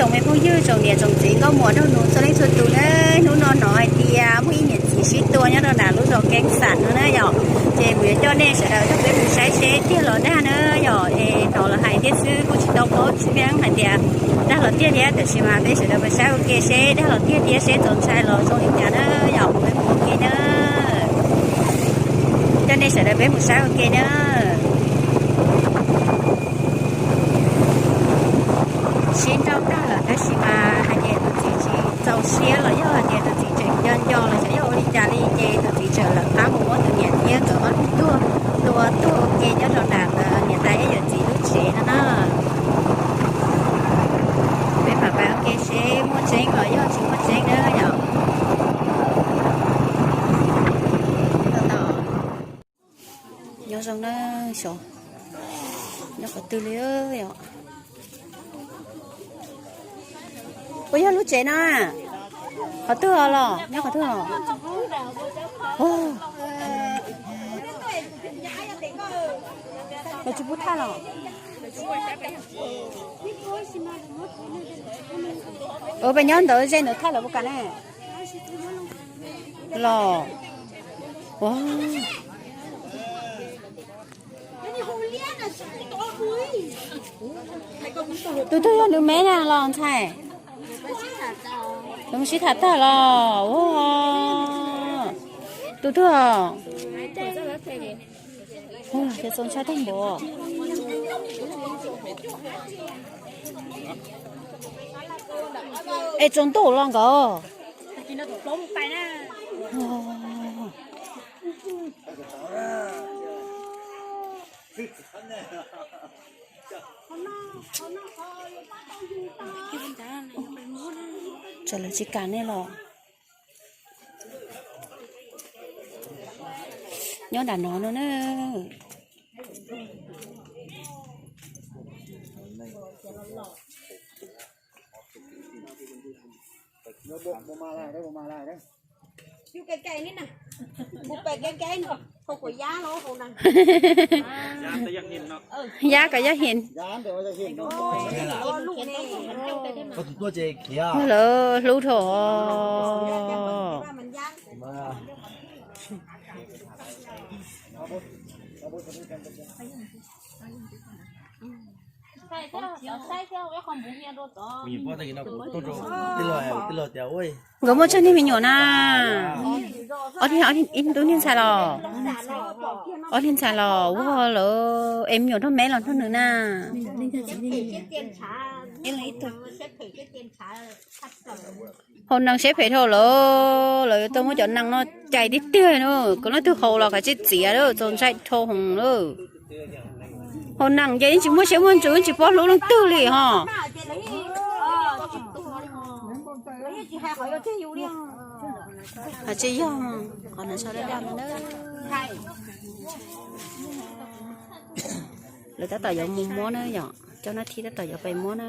Tsoom me phooj ywg tsoom niam tsoom txiv nkauj muam nraug nus txhua leej txhua tus na, hnub no hnov hais tias muaj ib niam txiv sib tua nyob rau nram lub zos Keeb Xam no na yom, ces kuv yuav coj nej sawv daws coj peb mus saib seb tiag los dag na yom, es hnov lawv hais thiab xwb kuj tsis tau paub tseeb hais tias dag los tiag thiab, tab sis mas peb sawv daws mus saib ua ke seb dag los tiag thiab seb txaus ntshai los zoo li cas na yom, peb mus ua ke na. Coj nej sawv daws peb mus saib ua ke na. Sib nrauj tag lawm tab sis mas hais tias tus txiv tsis txaus siab los yog hais tias tus txiv tseem nco nco los xyov yog ua li cas li ces tus txiv tseem lawv qab mus muab tus niam thiab nkawd ob tug tuag, tua tuag ua ke nyob rau nram niam tais thiab yawm txiv lub tsev no na. Peb mam pais ua ke seb muaj tseeb los yog tsis muaj tseeb na yom. Nyob zoo na, xyov nyob qhov twg li os. Puas yog lub tsev na? Qhov twg los? Nyob qhov twg los? Lawv tsis pub thaij los? Peb nyob ntawd ze ntawd thaij lawv puas kam ne? Los, tus twg yog nws me na los ntxhais? Lawv mus sib tham tag los ua, tus twg? Ua, ces txaus ntshai tag npaum. Es tsaus ntuj los nkawd. Tsam lawv tsis kam nej los. Nyob nram no no na. Yab kom yab hin. Lawv hlub dhau. Nkawd muaj tsawg niag me nyuam na? Ob niag, ib tug niag ntxhais los? Ob niag ntxhais los ua lawv es me nyuam nrog me los nrog nws na? Haus nees siab phem dhau lawm, lawv yuav tau muab cov nees no cais tiag tiag na, kom leej twg haus los kav tsij txiav lawm, txaus ntshai dhau hwv lawm. Haus nees ces yeej tsis muaj siab muaj ntsws, yeej tsis paub hlub leej twg li ho. Tsis yog, qhov no sau dab dab no na. Lawv tab tom yuav mus muab na yom, cov nab thib tab tom yuav pais muab na.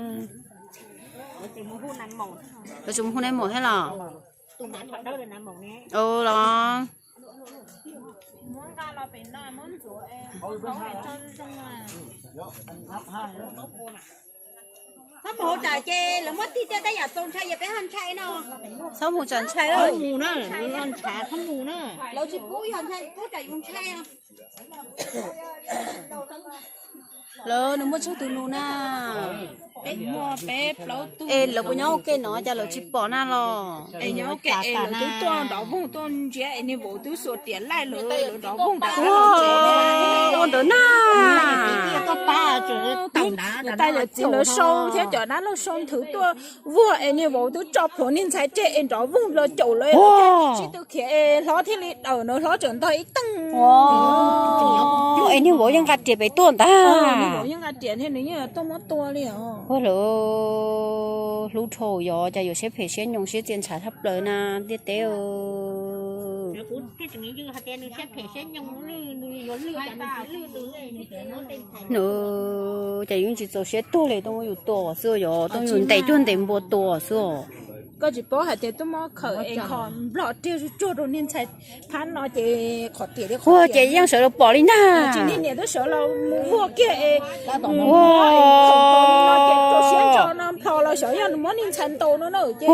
Lawv tsis mus hu nais maum thiab los? Los. Txhob mus hauv tsam ces lawv muab tig tej yam txaus ntshai, yog peb ho ntshai no. Txhob mus tsam ntshai. Lawv tsis pub, yog ntshai pub tsam yus ntshai. Lawv nws muaj tsawg tus nus na? Es lawv puas nyob ua ke no cas lawv tsis pom na los? Es nyob ua ke es lawv twb tuaj nrov voog tuaj ntsiav es niag vauv twb xuas riam laij lawv, lawv nrov voog. Ua ntawd na. Niam tais yawm txiv lawv sau thiab cov dab laug sau nthwv tuaj vuag es niag vauv twb tso plhuav niag ntxhais tseg es nrov voog los caum lawv, sib tw khiav es hlob thiaj li dawm na, hlob tseem ntog ib teeg. Es niag vauv yeej nqa riam pem tuaj ntag. Vauv yeej nqa riam thiab nws yeej tuaj muab tua li os. Ua lawv hlub dhau yog cas yuav siab phem siab nyoos siab txias ntshav thaj plaws na ntiaj teb. Nws cas yeej tsis txaus siab tuag li, tuaj muab yus tua xwb, yog tuaj yus ntes cuag ntes npua tua xwb. Koj tsis paub hais tias tuaj muab khawm es kho nplog riag tsuag tsuag rau niag ntxhais phab no ces qhov tiam li qhov tiam ces yeej sawv los pom li ntag. Tsis niag niam twb sawv los mus vuag kiag es ua, ces rau siab ntso no nplho los Xyov yog nws muab niag ntxhais ntaus no na ces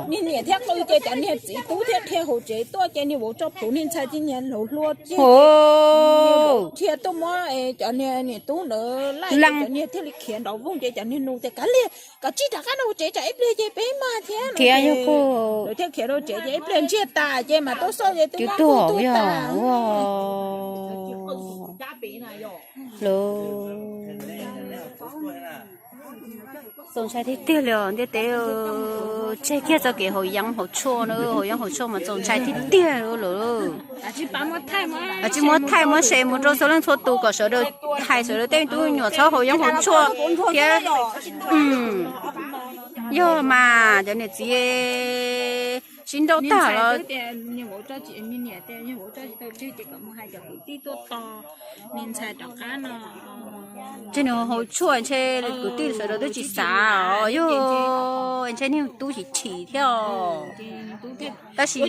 niag niam thiab qw ces cov niag txiv tub thiaj dhia hauv tsev tuaj ces niag vauv tso plhuav niag ntxhais ces niag laus hluas thiaj, thiaj tuaj muab cov niag niam tub ntawd laij, cov niag thiaj li khiav nrov voog ces cov niag nus tias kav liam, koj tsij rov qab rau tsev tsam ib pliag ces peb mag thiab no ces lawv thiaj khiav rau tsev ces ib pliag ntsiag tas ces mas tuaj xauj ces twb muab tuag tas. Lawv txaus ntshai tiag tiag li os ntiaj teb. Tseg kiag txoj kev haus yeeb haus tshuaj na, haus yeeb haus tshuaj mas txaus ntshai tiag tiag li lawm. Tsis muab thaij muab se mus rau txhua leej txhua tus kom sawv daws hais sawv daws tej tub nyuam txhob haus yeeb haus tshuaj thiab. Yog mas cov niam txiv sib nrauj tag los tseg nws haus tshuaj ntshe kwv tij sawv daws twb tsis xav os, yog ntshe niag tub chim chim thiab os. Tab sis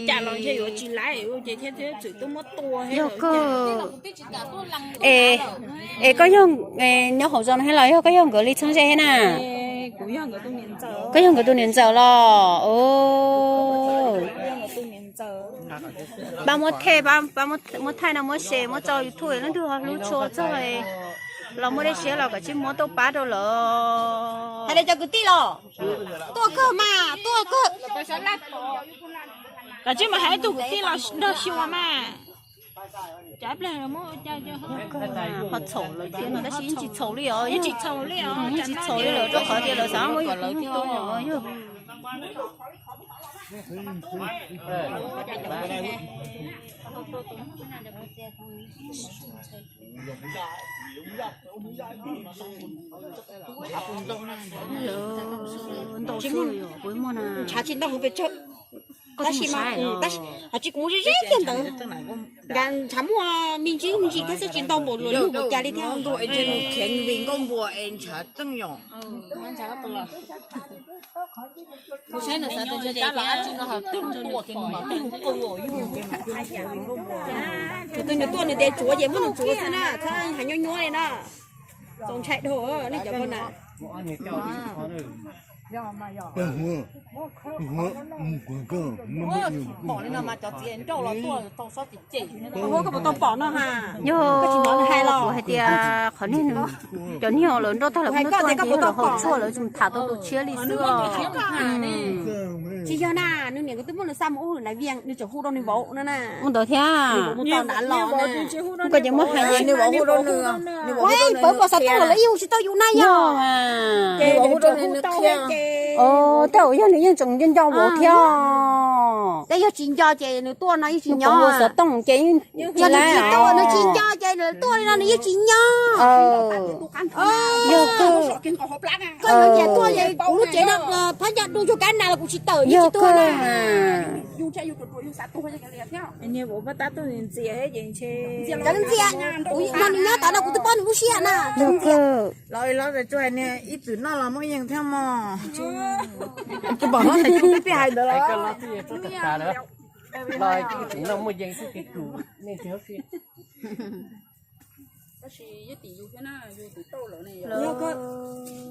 yog kawg. Es koj yog nyob hauv zos no thiab los yog koj yog nkawd li txheeb ze thiab na? Koj yog nkawd tus niam ntxawm los? Pab muab thaij, pab muab thaij no muab share muab tso YouTube, leej twg ho hlub tshua txog los muaj dej siab los kom tsij muab tuaj pab rau lawm. Hais li cov kwv tij los tuaj kawg mas tuaj kawg. Kom tsij mus hais ib tug kwv tij los nrog xyuas mas. Ho txhaum lawm thiab no tab sis yeej tsis txhaum li os, yeej tsis txhaum li lawm rau qhov tias lawv xav muab yus tus nyuj tus nyuam yog. Ntaus xwb, kuv muaj na. Ntshav tsis ntau hauv pes tsawg. Tab sis mas, tab sis kuv mus ze ze kiag ntawd. Ntshav muaj me ntsis me ntsis thiab xwb, tsis ntau npaum luag lug npaum cas li thiab. Tus twg nws tuaj nws tias tsuav ces muab nws tsuav xwb na, txhob hais nyuaj nyuaj li na. Txaus ntshai dhau nej cov poj niam. Pom li no mas cov txiv nrauj los tuaj tau sob cem cem. Koj puas tau pom no ha? Yog, koj tsis hnov hais los? Kuv hais tias qhov niag, cov niag lawv nrauj tag lawv muab tuaj tias koj puas tau pom, lawv tsis tham tau tus tshiab li xwb. Tsis yog na, nws niam twb muab nws xa mus ub lwm na, Vias nws tseem hu rau nws vauv no na. Ua ntawd thiab. Koj ces muab hais, nws vauv hu rau nws, pawv pos xov tooj los lawv yeej hu tsis tau yus na yog. Tej zaum yog nws yeej tseem nco nco vauv thiab. Tej yog tsis nco ces nws tuaj no yeej tsis nyob. Xov tooj ces yeej tsis nco ces nws tuaj li no nws yeej tsis nyob. Yog kawg. Koj yuav tias tuaj ces kuv lub tsev no phab ncauj du ntsuag kab nas los kuv tsis tawm, yeej tsis tuaj na. Cov ntxias, kuv no nws nyob tod no kuv twb paub nws lub siab na. Los los tsuas hais niag ib txwm noj los muaj yeej thiab mog. Tus pom no ces peb hais ntawd los.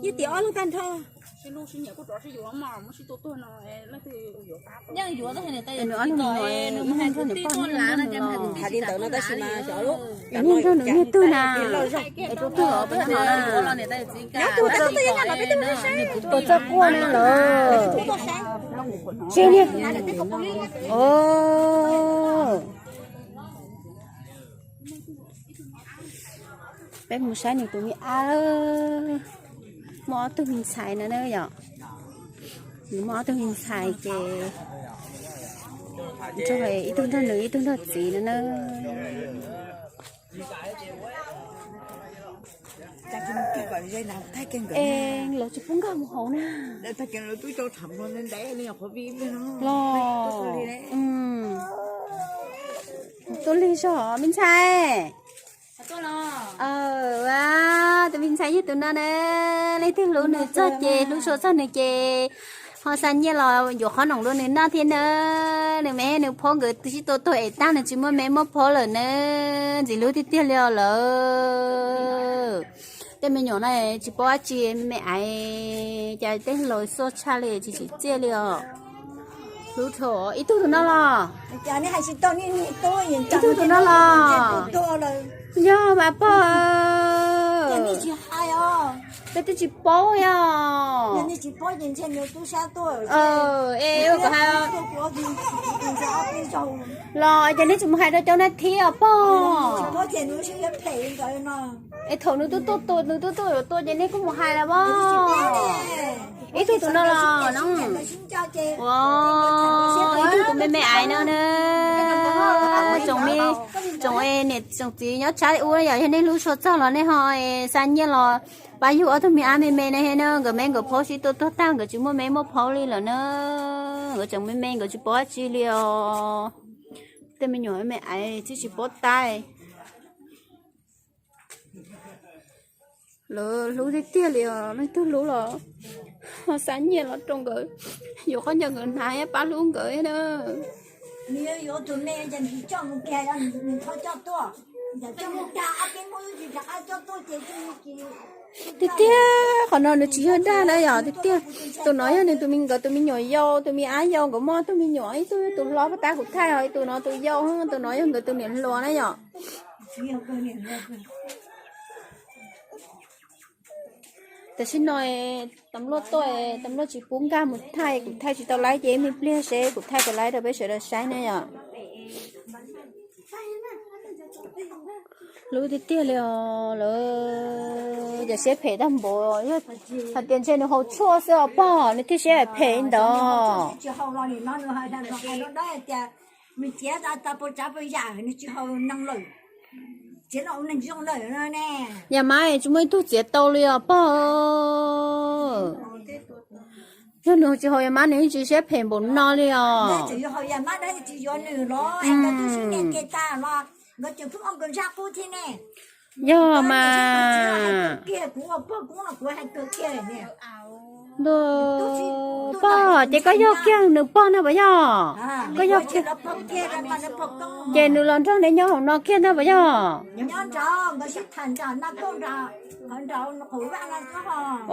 Yeej tim ob leeg tag nrho. Nws ob leeg no nws poj niam hais li ntawd no tab sis mas xyov lub, nws niag nrog nws niag twg na, es tus twg os peb no na. Nyob tus txawj, tus txawj quaj no lawm. Tseg niag, o. Peb mus saib nws tus me ab, muaj ob tug me ntxhais no na yom. Nws muaj ob tug me ntxhais ces nrog ib tug nrog nws ib tug nrog txiv no na. Es lawv tsis pub nkag mus hauv na. Los, tuaj lig zog me ntxhais. Tus me ntxhais yog tus no na, leej twg hlub nws txog ces hlub tshua txog nws ces ho xa nyiaj los yuav qhob noom rau nws noj thiab na. Nws me nws phob nkawd twb sib tua tuag es tag nws tsis muaj me muaj phob lawm na. Ntxim hlub tiag tiag li os lawm. Tej me nyuam no tsis paub dab tsi, me me aiv, cas tej laus xoj tshaj li, tsis tsim txiaj li os. Hlub dhau. Ib tug tus no los? Ib tug tus no los? Yog mas pog, peb twb tsis paub os. Es kom hais los ces nej tsis mus hais rau cov no thiab os pog. Es thaum nws tuaj tuaj, nws tuaj tuaj yuav tuaj ces nej kuj mus hais los pog. Ib tug tus no los no. Ua, ib tug tus me me aiv no na. Tsoom me, tsoom niam tsoom txiv nyob tshab ub yom, yog nej hlub tshua txog los nej ho xa nyiaj los pab yug ob tug me ab me me na he na. Nkawd me nkawd phauj sib tua tuag tag, nkawd tsis muaj me muaj phauj li lawm na. Nkawd tseem me me nkawd tsis paub dab tsi li os. Tej me nyuam me aiv twb tsis paub tab. Lawv hlub tiag tiag li os, leej twg hlub los ho xa nyiaj los rau nkawd, yuav qhov ncauj nkawd hnav pab hlub nkawd na. Tiag tiag, qhov no nws tsis yog dag na yom, tiag tiag. Tus no yog nws tus me, nkawd tus me nyuam yau, tus me ab yau, nkawd muaj tus me nyuam, ib tug yog tus hlob puag ta kuv thaij, ho ib tus no tus yau, tus no yog nkawd tus niam hluas na yom. Tam sim no tam luaj tuaj, tam luaj tsis pub nkag mus thaij, kuv thaij tsis tau laib ces me pliag seb kuv thaij tau laib rau peb sawv daws saib na yom. Hlub tiag tiag li os lawm, cas siab phem tag npaum, yog hais tias ntshe nws haus tshuaj xwb os pog, nws thiaj siab phem ntawd. Yam mas tsis muaj ib tug txiav tau li os pog. Yog nws tsis haus yam mas nws yeej tsis siab phem npaum no li os. Yog mas. Ntuj, pog, ces koj yog kiag nws pog na puas yog? Koj yog kiag, ces nws los nrog nej nyob hauv no kiag na puas yog?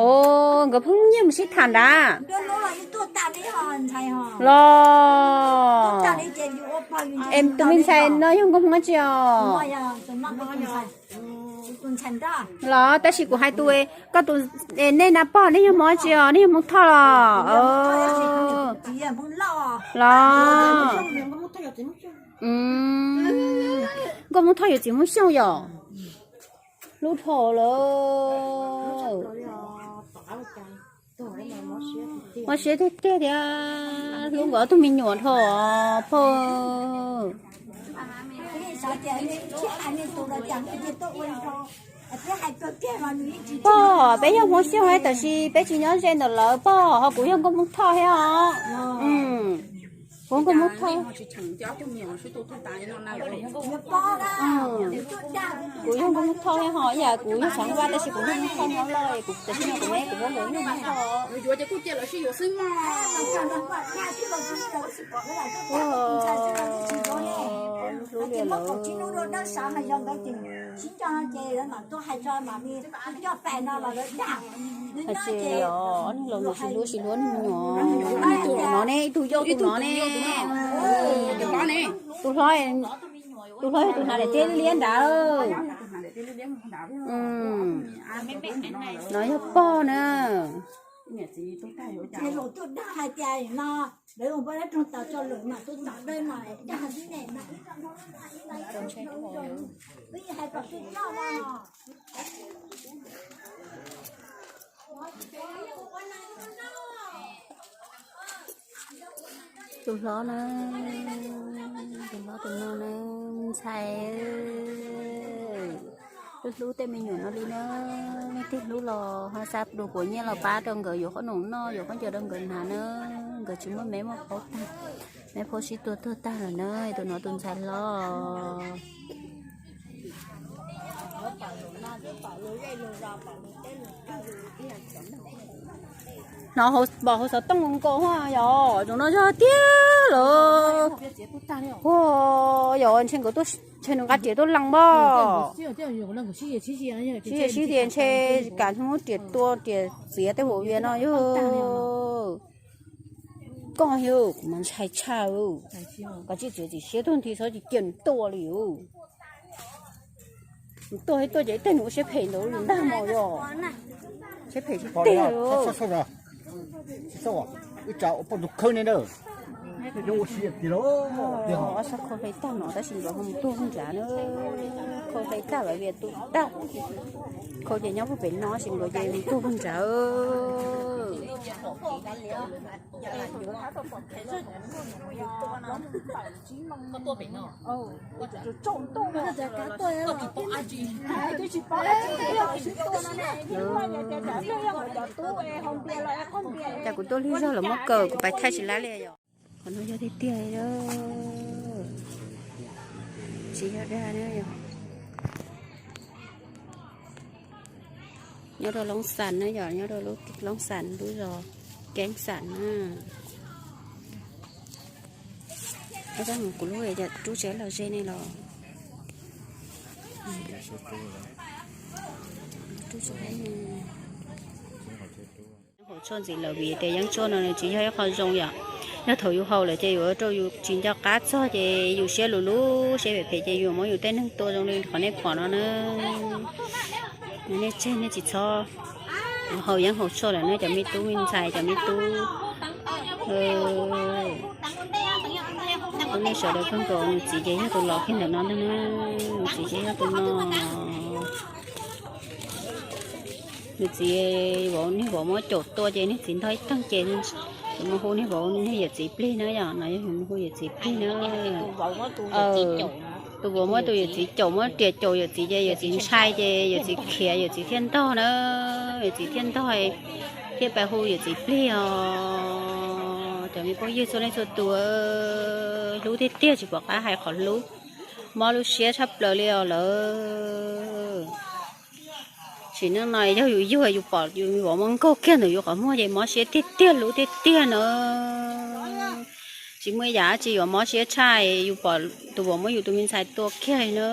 Os, nkawd pheej nyiag mus sib tham nrad los? Es tus me ntxhais no yog nkauj Hmoob dab tsi os? Los tab sis kuv hais tus, koj tus, nej na pog, nej yog Hmoob dab tsi os? Nej yog Hmoob Thoj los? Los nkauj Hmoob Thoj yuav txiv Hmoob Xyooj yom? Hlub dhau lawm. Mob siab tiag tiag thiab, hlub nkawd ob tug me nyuam dhau pog. Pog, peb yog Hmoob Xyooj tab sis peb tsis nyob ze ntawm lawv pog, ho kuv yog nkauj Hmoob Thoj thiab os. Kuv nkauj Hmoob Thoj. Kuv yog nkauj Hmoob Thoj thiab ho, yam kuv yog Xeev Vaj tab sis kuv yog Hmoob Thoj Hmoob Lauj, kuv tam sim no kuv me kuv muab nkawd yog Hmoob Thoj. Hlub li lawm. Hais tias ob niag laus ntawd sib hlub sib hlub me nyuam, ib tug no ne, ib tug yau tus no ne. Tus hlob, tus hlob yog tus hnav daim tiab liab nrad. No yog pog na. Tus hlob na, tus hlob tus no na, ntxhais, hlub hlub tej me nyuam no li na, leej twg hlub los ho xa dua puas nyiaj los pab rau nkawd yuav qhob noom noj, yuav khaub ncaws rau nkawd hnav na, nkawd tsis muaj me muaj phauj tag, me phauj sib tua tuag tag lawm na, tus no tus ntxhais hlob. Hnov pom hauv xov tooj nkaus ho yog, tus no yog tiag lawm. Ua yog ntshe nkawd tuaj Ntshe nws nqa riam tuaj lees npaj. Sib tias ntshe kam muab riam tua riam txiav tej hauv vias no yog. Koj yog kuv mas ntshai tshaj. Koj tsis txiav txim siab tuaj nthi txhob cia nws tuaj li. Nws tuaj thiab tuaj ces tej nws ua siab phem ntawd ntag mas yog. Siab phem tsis tiag. Ob sab khau hlais tag no tab sis nkawd ho mus tuag pug nrad na. Khau hlais tag lawm vias tu tag. Khau ces nyob pug pem no tab sis nkawd ces mus tuag pug nrad. Cas kuv tuaj lig zog los muab kaw kuv pais thaij tsis lab li yom. Qhov no yog tiag tiag li. Tsis yog dag na yom. Nyob rau Loob Xas na yom, nyob rau lub Loob Xas lub zos Keeb Xas na. Tab sis kuv lub yog rub tsev los ze ne los. Hauv tshuaj ntxiv lawm vim tias yeeb tshuaj no nws tsis yog ib qho zoo yom. Yog thaum yus haus lawm ces yuav ua rau yus tsis nco qab txog ces yus siab luv luv siab phem phem ces yus muab yus tej neeg tua zoo li qhov nej pom no na. Nej tseg nej tsis txhob haus yeeb haus tshuaj lawm na cov me tub me ntxhais cov me tub. Tus nej sawv daws kawg nkaus, nws txiv ces yog tus los kiag ntawm no ntag na. Nws txiv ces yog tus no. Nws txiv, niag vauv muab caum tua ces niag txiv ntog ib teeg ces mus hu niag vauv niag yawm txiv plig na yom, no yog mus hu yawm txiv plig na. Tus vauv muab tus yawm txiv caum, muab riam caum yawm txiv ces yawm txiv ntshai ces yawm txiv khiav yawm txiv thiaj ntog na. Yawm txiv thiaj ntog thiaj pais hu yawm txiv plig os. Cov me phooj ywg txhua leej txhua tus, hlub tiag tiag tsis pom qab hais qhov hlub, mob lub siab tshaj plaws li os lawm. Sim neej no yog yus yug yus pom yus vauv muab nkaug kiag ntawm yus qhov muag ces mob siab tiag tiag hlub tiag tiag na. Tsis muaj ib yam dab tsi yuav mob siab tshaj yus pom tus vauv muab yus tus me ntxhais tua kiag na.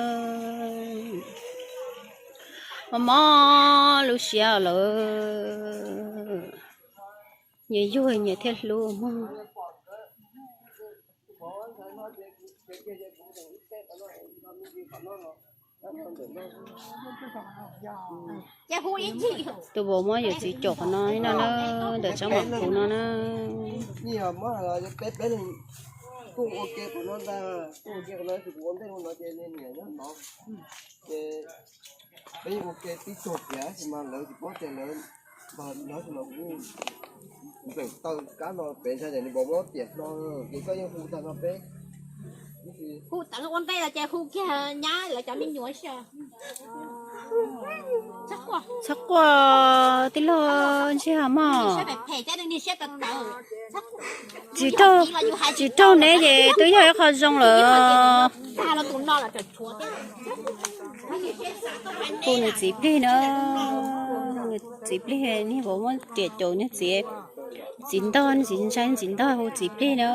Mob mob lub siab lawm. Nyias yug nyias thiaj hlub mog. Tus vauv muab yawm txiv caum qhov no no na, ntawm tsob mam kuv no na. Peb ua ke tib tug tias sis mas lawv tsis paub tias lawv npawg no sis mas kuv npleem taw kab no pem ntshai ces nws npau muab tiam no ces koj yeej hu tag no peb. Hu tawv ua ntej los ces hu kiag nyab lawv cov me nyuam xwb. Txhob quaj tij laug ntsej mog. Tsis raug neb ces twb yog ib qho zoo lawm. Hu nws txiv plig na, nws txiv plig, niag vauv muab riam caum niag txiv, txiv ntog, niag txiv ntshai, niag txiv ntog hu txiv plig na.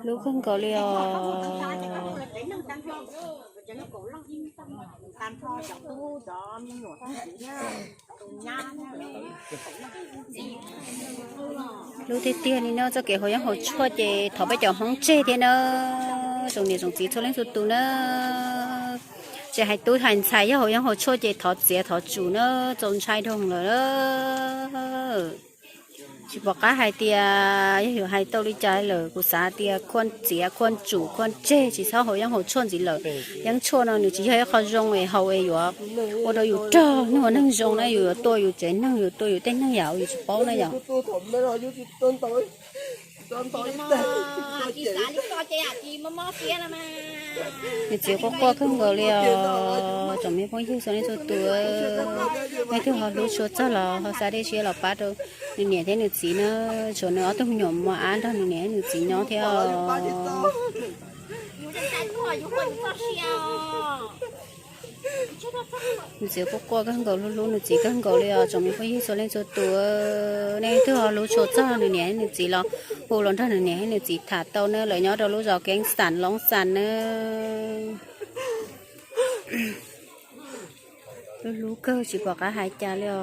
Hlub kawg nkaus li os. Hlub tiag tiag li na, txoj kev haus yeeb haus tshuaj ces thov peb cov Hmoob tseg thiab na, tsoom niam tsoom txiv txhua leej txhua tus na. Tsis hais tub hais ntxhais yog haus yeeb haus tshuaj ces thov txiav thov tsum na, txaus ntshai dhau lawm. Tsis pom qab hais tias yog yuav hais tau li cas lawm, kuv xav tias khua txiav khua tsum khua tseg tsis txhob haus yeeb haus tshuaj ntxiv lawm. Yeeb tshuaj no nws tsis yog ib qho zoo es haus es yuav ua rau yus raug, yus ua neeg zoo na yus yuav tua yus tsev neeg, yus tua yus tej neeg yam uas yus tsis paub na yom. Nws txiv quaj quaj kawg nkaus li os, tsoom me phooj ywg txhua leej txhua tus, leej twg ho hlub tshua txog los ho xa dej siab los pab rau nws niam thiab nws txiv na, tshuav nws ob tug me nyuam mos ab nrog nws niam nws txiv nyob thiab os. Nws txiv quaj quaj kawg nkaus, hlub hlub nws txiv kawg nkaus li os tsoom me phooj ywg txhua leej txhua tus. Nej twg ho hlub tshua txog nws niam nws txiv los hu los nrog nws niam nws txiv tham tau na, lawv nyob rau lub zos Keeb Xas Loob Xas na. Hlub hlub kawg tsis pom qab hais cas li os.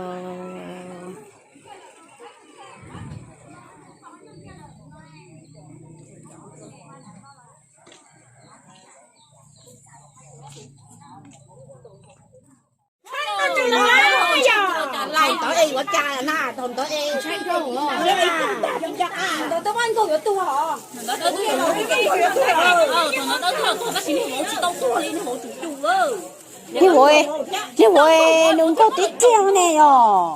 Niag vauv, niag vauv, nws nkaug tib tiag ne yog.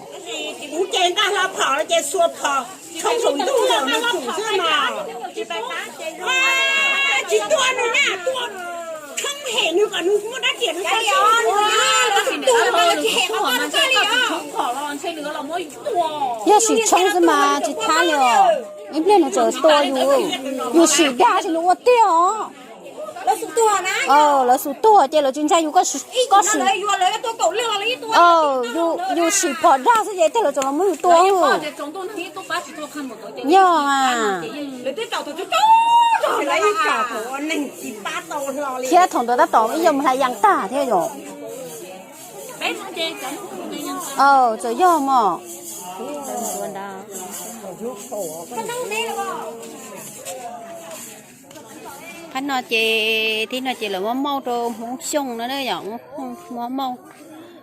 Kuv ces nqa hlo phom ces xuas phom tshoob saum ntuj los nws tsum xwb mas. Tsis tua nws na, tua tshoob hem nws kom nws muaj dab riam nws tau. Yog sim tshoob xwb mas tsis thab li os. Ib pliag nws txawm tua yus, yus sim dag ces nws ua tiag os. Lawv xub tuag ces lawv tsis ntshai yus, koj sim, yus sim phom dag xwb ces tej lawv tseem los muab yus tua. Yog mas. Thiab thaum ntawd tab tom ib yam mus hla yas tag thiab yom. Txawm yog mog. Qhov no ces, thib no ces lawv muab mauj rau Hmoob Xyooj no na yom, muab mauj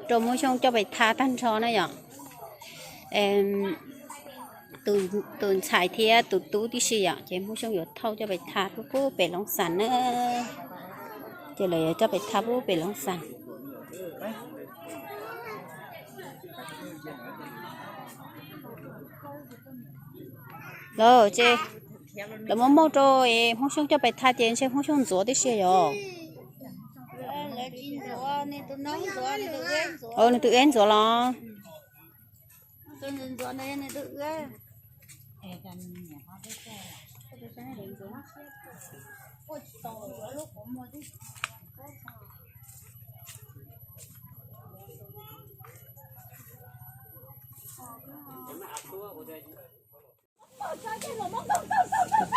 rau Hmoob Xyooj coj pais tha tag nrho na yom. Tus ntxhais thiab tus tub tib si yom, ces Hmoob Xyooj yuav thauj coj pais tha pub pub pem Loob Xas na. Ces lawv yuav coj pais tha pub pem Loob Xas. Lawv ces lawv muab mauj rau es Hmoob Xyooj coj pais tha ces ntshe Hmoob Xyooj ntxuav tib si yom. Nws tus wb ntxuav los. Tus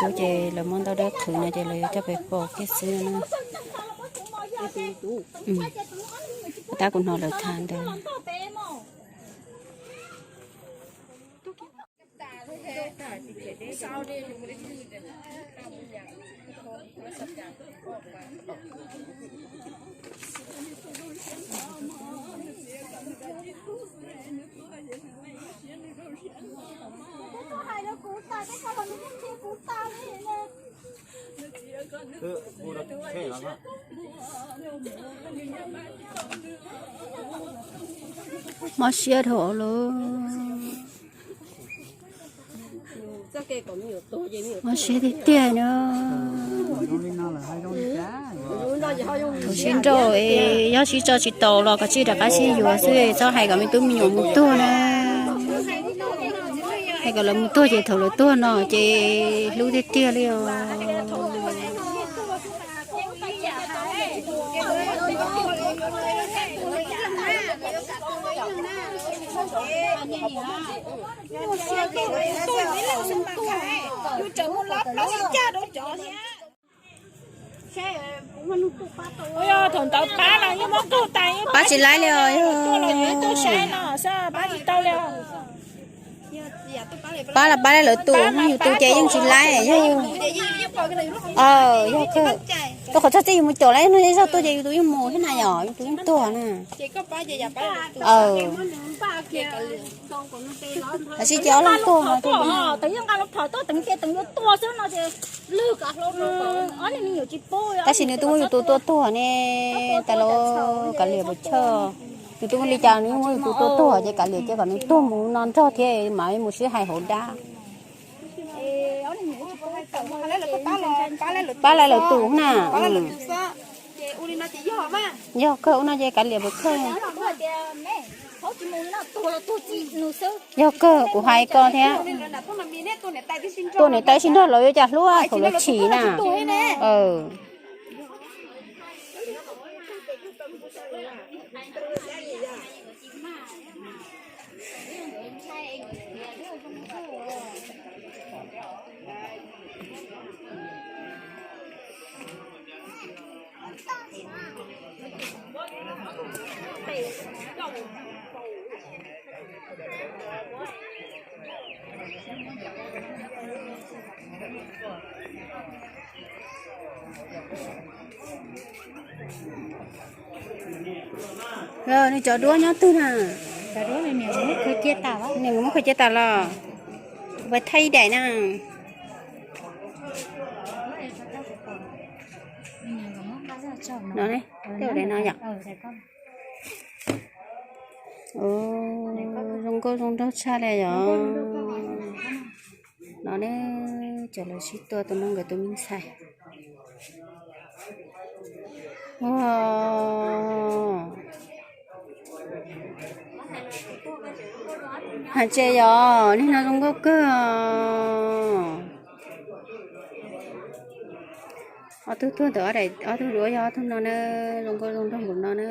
tub ces lawv muab ntau dawb qhwv no ces lawv yuav coj pem pom kiag xwb na. Tab kuv hnov lawv tham ntawd. Mob siab dhau lawm. Mob siab tiag tiag na. Thaum sib nrauj, yog sib tso tsis tau los koj tsij rov qab sib yuav xwb, txhob hais kom me tub me nyuam mus tuag na. Hais kom lawv mus tuag ces thaum lawv tuag no ces hlub tiag tiag li os. Pab tsis laib li os. Pab los pab lawv tus, yus tus ces yeej tsis laib yog. Yog kawg, rau qhov txog txij yus mus caum lawm no zog tuaj ces yus tus yeej mus thiab na yom, yus tus yeej tuag na. Tab sis ces ob leeg tuag no. Tab sis nws twb muab yus tus tua tuag ne, tas los kav liam puas chawj. Nws twb muaj li cas nws muab yus tus tua tuag ces kav liam cia kom nws tuag mus no nrog thiab mam mus sib hais hauv dab. Pab lawv tus na. Yog kawg ua no ces kav liam puas chawj. Yog kawg kuv hais koj thiab. Tuaj niam tais sib nrog los yuav cas hlub thaum lawv chim na. Nws cov duab nyob twg na? Nws muab khaws cia tas los? Kuv pais thaij ib daim na. No, tej daim no yom. Zoo nkauj zoo nraug tshaj li yom. No ne, cov lawv sib tua tus no nkawd tus me ntxhais. Hais tias yog niag no zoo nkauj kawg os. Ob tug tuag ntawm ob tug duab yog ob tug no na, zoo nkauj zoo nraug npaum no na.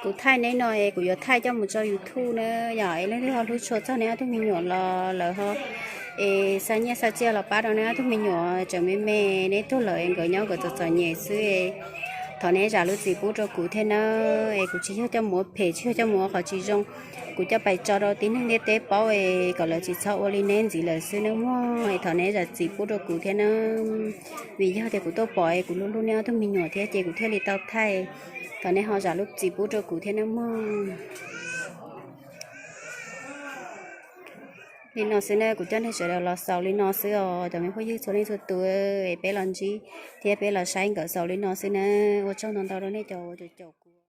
Kuv thaij neb no es kuv yuav thaij coj mus tso YouTube na, yog es leej twg ho hlub tshua txog neb ob tug me nyuam los lawv ho es xa nyiaj xa txiaj los pab rau neb ob tug me nyuam tseem me me, neb tuag lawm es nkawd nyob nkawd txom txom nyem xwb. Thov neb zam lub txim pub rau kuv thiab nawb, es kuv tsis yog coj mus ua phem, tsis yog coj mus ua qhov tsis zoo. Kuv coj pais tso rau tib neeg ntiaj teb paub es kom lawv tsis txhob ua li neb ntxiv lawm xwb nawb mog. Es thov neb zam txim pub rau kuv thiab nawb, vim yog tias kuv tuaj pom es kuv hlub hlub neb ob tug me nyuam thiab ces kuv thiaj li tau thaij. Thov neb ho zam lub txim pub rau kuv thiab nawb mog. Li no xwb na, kuv coj nej sawv daws los xaus li no xwb os cov me phooj ywg txhua leej txhua tus, es peb los ntsib thiab peb los saib nkawd xaus li no xwb na. Ua tsaug ntau ntau rau nej cov uas caum kuv.